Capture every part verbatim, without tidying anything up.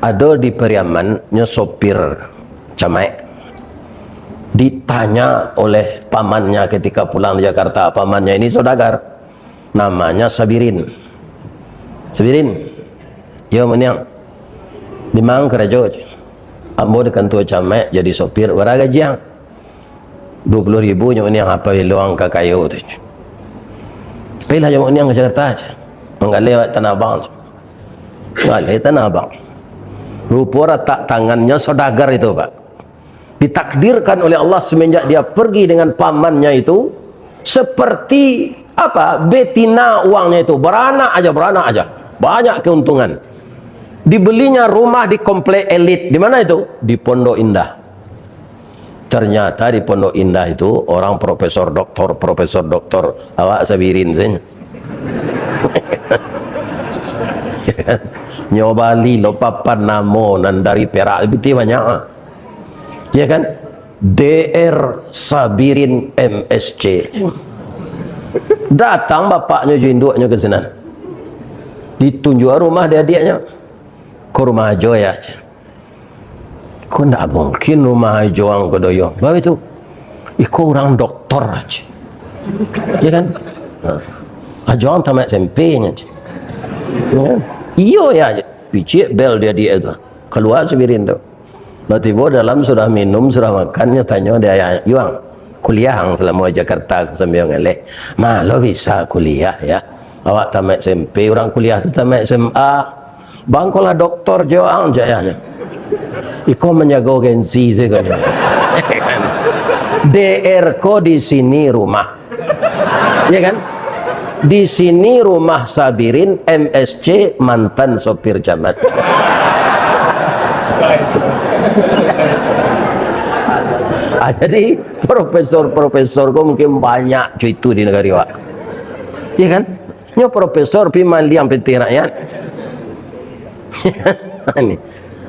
Ado di Pariaman, nyo sopir camaik. Ditanya oleh pamannya ketika pulang di Jakarta, pamannya ini saudagar, namanya Sabirin. "Sabirin, yo, Mak Niang, di ma ang karajo?" "Ambo di kantua camaik jadi sopir." "Bara gaji ang?" "Duo puluah ribu," nyo Mak Niang. "Apo elo ang ka kayo tu?" "Pailah jo Mak Niang ka Jakarta, manggaleh awak Tanah Abang." Manggaleh Tanah Abang. Rupo ratak tangannyo saudagar itu, Pak. Ditakdirkan oleh Allah, semenjak dia pergi dengan pamannya itu, seperti apa, betina uangnya itu, baranak aja, baranak aja. Banyak keuntungan. Dibelinya rumah di komplek elit. Di mana itu? Di Pondok Indah. Ternyata di Pondok Indah itu orang profesor doktor, profesor doktor. Awak Sabirin sajo. Nyo bali lo papan namo nan dari Perak, pitih banyak, ah. Ya kan? D R Sabirin M S C. Datang bapaknyo jo induaknyo ka sinan. Ditunjuak rumah di adiaknyo. "Ko rumah Ajo, yo?" "Ko ndak mungkin rumah Ajo ang ko doh, yo." "Baa itu?" "Iko urang doktor," aja. Ya kan? Nah. "Ajo ang tamaik S M P," nyo aja. Ya kan? "Iyo, yo," aja. Picik bel di adiak tu. Kalua Sabirin tu. Lah tibo dalam, sudah minum, sudah makan, nyo tanyo di ayah, "Yo ang, kuliah ang salamo di Jakarta?" Sambil ngeleh. "Ma lo bisa kuliah, yo? Awak tamaik S M P, urang kuliah tu tamaik S M A." "Bang ko lah doktor jo ang," cak yahnyo. "Iko manjago gengsi sajo ko." "D R ko di sini rumah." Ya kan? "Di sini rumah Sabirin M S C, mantan sopir camaik." Ah, jadi profesor-profesor ko mungkin banyak cuitu di nagari awak. Ya kan? Nyo profesor pi maliang pitih rakyat. Ini.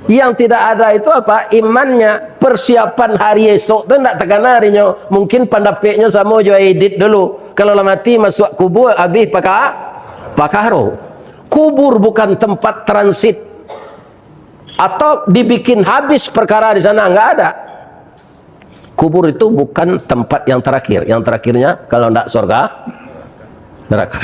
Yang tidak ada itu apa? Imannya. Persiapan hari esok tu ndak takana arinyo. Mungkin pandapeknyo samo jo Aidit dulu. Kalau lah mati, masuak kubua, abih paka-, pakaro. Kubur bukan tempat transit atau dibikin habis perkara di sana, nggak ada. Kubur itu bukan tempat yang terakhir. Yang terakhirnya, kalau ndak sorga, neraka.